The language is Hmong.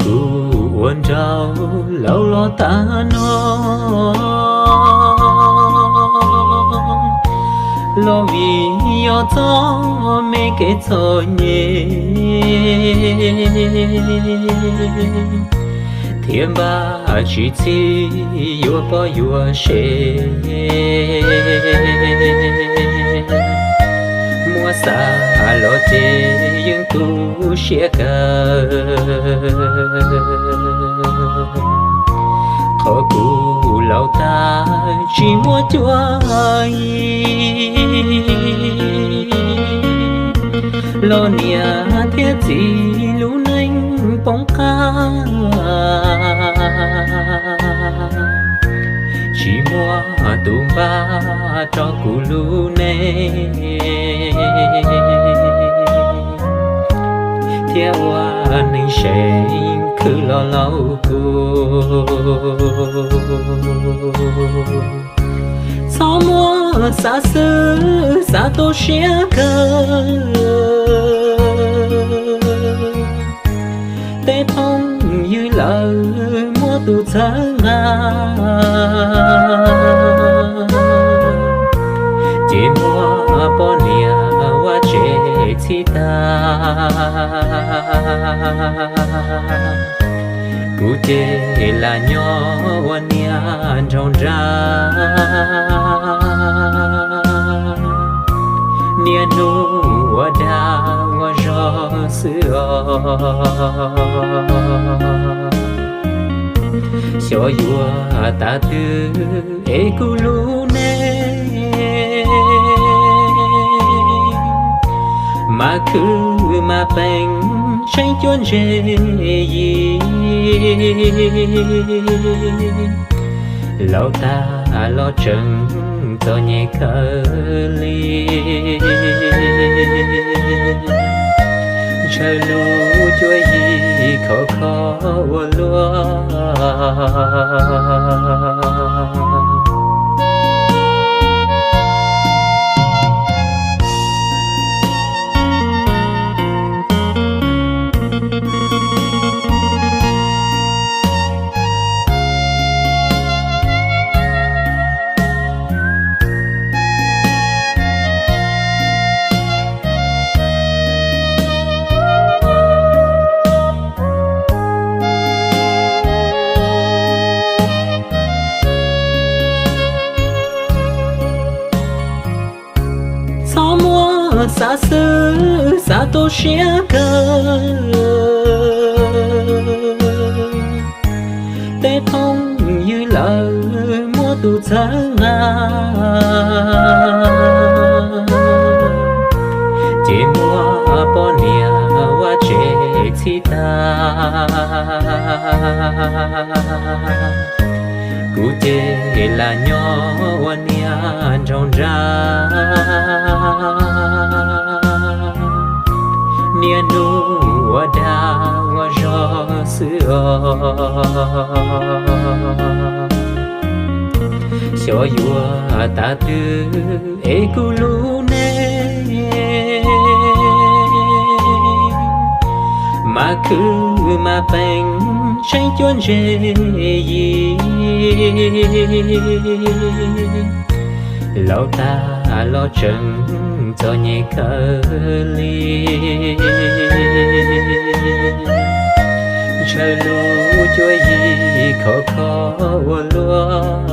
Kuv ua nraug laus los tas no, los vim yog txoj me kev txom nyem, thiab npaj tsis txhij yuav poj yuav sev. Muab xav los ces yeej tu siab kawg. Qhov kuv laus tag tsis muaj cuab yig, los niam thiab txiv lub neej poob qab, tsis muaj tus npaj rau kuv lub neej, thiab ua neeg seem khwv los laus kuv. Txhob muab xav xwb, xav tu siab kawg. Tej phooj ywg lawv muab tus txhawb nqa, ces muab poj niam ua tsev txhij tag. Kuv ces lam nyob ua niag nraug nrag, niaj hnub ua dag ua zog xwb os. Xyov yuav tas twg es kuv lub neej, mas khwv mas peem tseeb cuab ntse yig. Laus tag los tseem txom nyem kawg li, ntshaw lub cuab yig khov kho ua luaj. Txhob muab xav xwb, xav tu siab kawg. Tej phooj ywg lawv muab tus txhawb nqa, ces muab poj niam ua tsev txhij tag. Kuv ces lam nyob ua niag nraug nrag, niaj hnub ua dag ua zog xwb os. Xyov yuav tas twg es kuv lub neej, mas khwv mas peem tseeb cuab ntse yig. Laus tag los tseem txom nyem kawg li, ntshaw lub cuab yig khov kho ua luaj.